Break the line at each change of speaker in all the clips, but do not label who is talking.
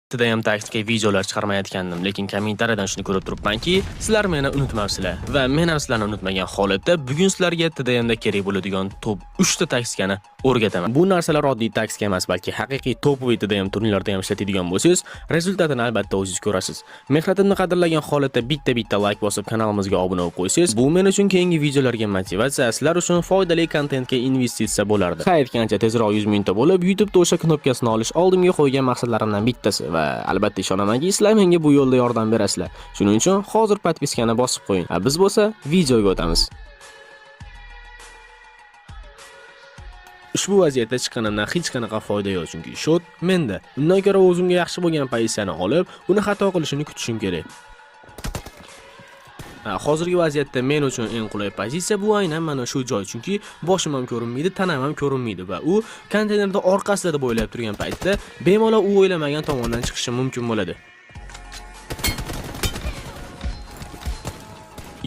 TDM taktika videolar chiqarmayotgandim, lekin kommentariyadan shuni ko'rib turibmanki, sizlar meni unutmabsizlar va men ham sizlarni unutmagan holatda bugun sizlarga TDMda kerak bo'ladigan top 3 ta taktikani o'rgataman. Bu narsalar oddiy taktika emas, balki haqiqiy топовый TDM turnirlarda ham ishlatadigan bo'lsangiz, результат ini albatta o'zingiz ko'rasiz. Mehnatimni qadrlagan holatda bitta-bitta like bosib kanalimizga obuna bo'lib qo'ysangiz, bu men uchun keyingi videolarga motivatsiya, sizlar uchun foydali kontentga investitsiya bo'lardi. Ha, aytgancha tezroq 100 mingta bo'lib, YouTube'da o'sha knopkasini olish oldimga qo'ygan maqsadlarimdan bittasi va albatta ishonamanki, sizlar menga bu yo'lda yordam berasizlar. Shuning uchun hozir подписка ni bosib qo'ying. A biz bo'lsa videoga o'tamiz. Ushbu vaziyatda chiqqanimdan hech qanaqa foyda yo'q, chunki shot menda. Undan ko'ra o'zimga yaxshi bo'lgan pozitsiyani olib, uni xato qilishini kutishim kerak. Ha, hozirgi vaziyatda men uchun eng qulay pozitsiya bu aynan mana shu joy, chunki boshim ham ko'rinmaydi, tanam ham ko'rinmaydi va u konteynerda orqasida deb o'ylab turgan paytda bemalol u o'ylamagan tomondan chiqishi mumkin bo'ladi.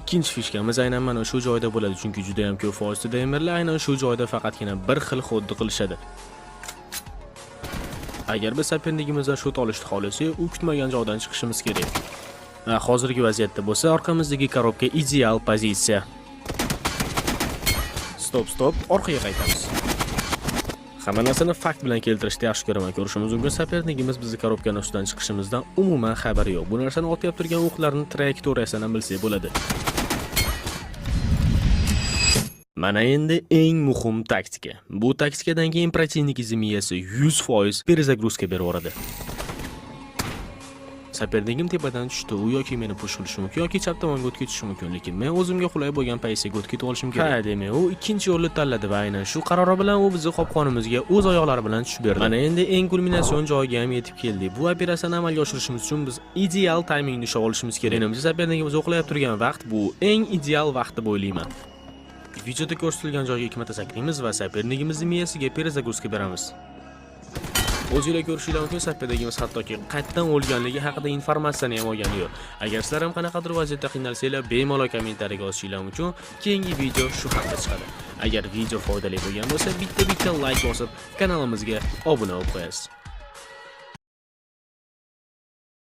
Ikkinchi fishkamiz aynan mana shu joyda bo'ladi, chunki juda ham ko'p foiz TDM'lar aynan shu joyda faqatgina bir xil ход ni qilishadi. Agar biz соперник imizdan shot olishni xohlasak, u kutmagan joydan chiqishimiz kerak. Ha, hozirgi vaziyatda bo'lsa orqamizdagi коробка ideal pozitsiya. Стоп, стоп, orqaga qaytamiz. Hamma narsani fakt bilan keltirishni yaxshi ko'raman. Ko'rishimiz mumkin, соперник imiz bizni коробка ni ustidan chiqishimizdan umuman xabari yo'q. Bu narsani otyap turgan o'qlarning trayektoriyasidan ham bilsak bo'ladi. Mana endi eng muhim taktika. Bu taktikadan keyin противник ingizni miyasi 100% перезагрузка berib yuboradi. Соперник im tepadan tushdi. U yoki meni push qilishi mumkin yoki chap tomonga o'tib ketishi mumkin, lekin men o'zimga qulay bo'lgan pozitsiyaga o'tib ketib olishim kerak. Ha, demak, u ikkinchi yo'lni tanladi va aynan shu qarori bilan u bizni qopqonimizga o'z oyoqlari bilan tushib berdi. Mana endi eng kulminatsion joyiga ham yetib keldik. Bu operatsiyani amalga oshirishimiz uchun biz ideal taymingni ushlab olishimiz kerak. Menimcha, соперник imiz o'qlayib turgan vaqt bu eng ideal vaqt deb o'ylayman. Videoda ko'rsatilgan joyga ikki marta sakraymiz va соперник imizning miyasiga перезагрузка beramiz. O'zinglar ko'rishinglar mumkin, соперник imiz hattoki qayerdan o'lganligi haqida informatsiyani ham olgani yo'q. Agar sizlar ham qanaqadir vaziyatda qiynalsanglar, bemalol kommentariyaga yozishinglar mumkin. Keyingi video shu haqda chiqadi. Agar video foydali bo'lgan bo'lsa, bitta-bitta like bosib, kanalimizga obuna bo'lib qo'yasiz.